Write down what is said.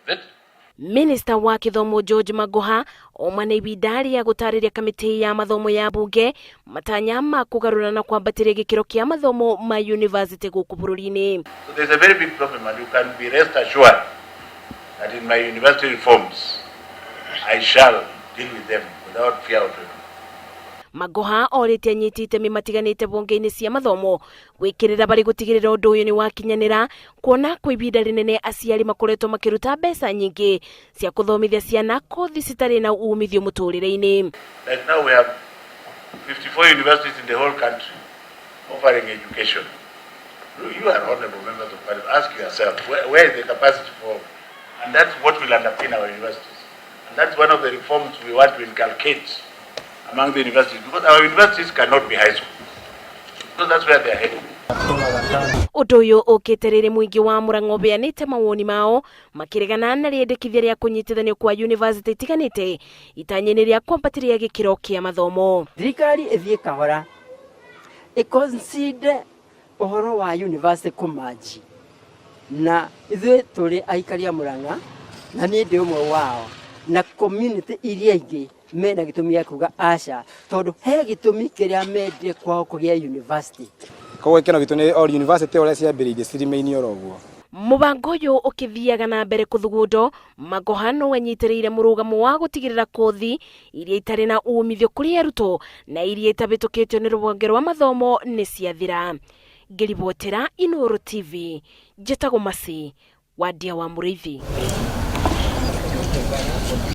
Is it? Minista wa gĩthomo George Magoha oma na ibinda rĩa gũtarĩria kamĩtĩ ya mathomo ya bunge matanya ma kũgarũra na kwambatĩria gĩkĩro kĩa mathomo ma university gũkũ bũrũri-inĩ. So there's a very big problem, and you can be rest assured that in my university reforms, I shall deal with them without fear of favor. Magoha orĩtie anyiti itemi matiganĩte bunge-inĩ cia mathomo gwĩkĩrĩra barĩ gũtigĩrĩra ũndũ ũyũ nĩ wakinyanĩra, kuona kwa ihinda rĩnene aciari makoretwo makĩruta mbeca nyingĩ cia kũthomithia ciana kothi citarĩ na umithio mũtũrĩre-inĩ. Like now we have 54 universities in the whole country offering education. You are honorable members of parliament. Ask yourself, where is the capacity for? And that's what will underpin our universities. And that's one of the reforms we want to inculcate among the universities, because our universities cannot be high schools. Because that's where they are heading. Ũndũ ũyũ ũkĩte rĩrĩ mũingĩ wa Mũrang'o ũheanĩte mawoni mao makĩregana na rĩendekithia rĩa kũnyitithanio kwa university itiganĩte itanya-inĩ rĩa kwambatĩria gĩkĩro kĩa mathomo. Thirikari ĩthiĩ kahora, ĩconsider ũhoro wa university kũmanji, na ithuĩ tũrĩ aikari a Mũrang'a na niĩ ndĩ ũmwe wao na community iria ingĩ mena gĩtũmi gĩa kuga aca, tondũ he gĩtũmi kĩrĩa mendire kwao kũgĩa university. Koguo gĩkeno gitũ nĩ all university ũrĩa ciambĩrĩirie ciremain oro ũguo. Mũbango ũyũ ũkĩthiaga na mbere kũthugundwo, Magoha no anyitĩrĩire mũrũgamo wa gũtigĩrĩra kothi iria itarĩ na umithio kũrĩ arutwo na iria itabĩtũkĩtio nĩ rũhonge rwa mathomo nĩ ciathira. Ngĩribotera Inooro TV, njĩtagwo Masi Wandia wa Mũrĩithi.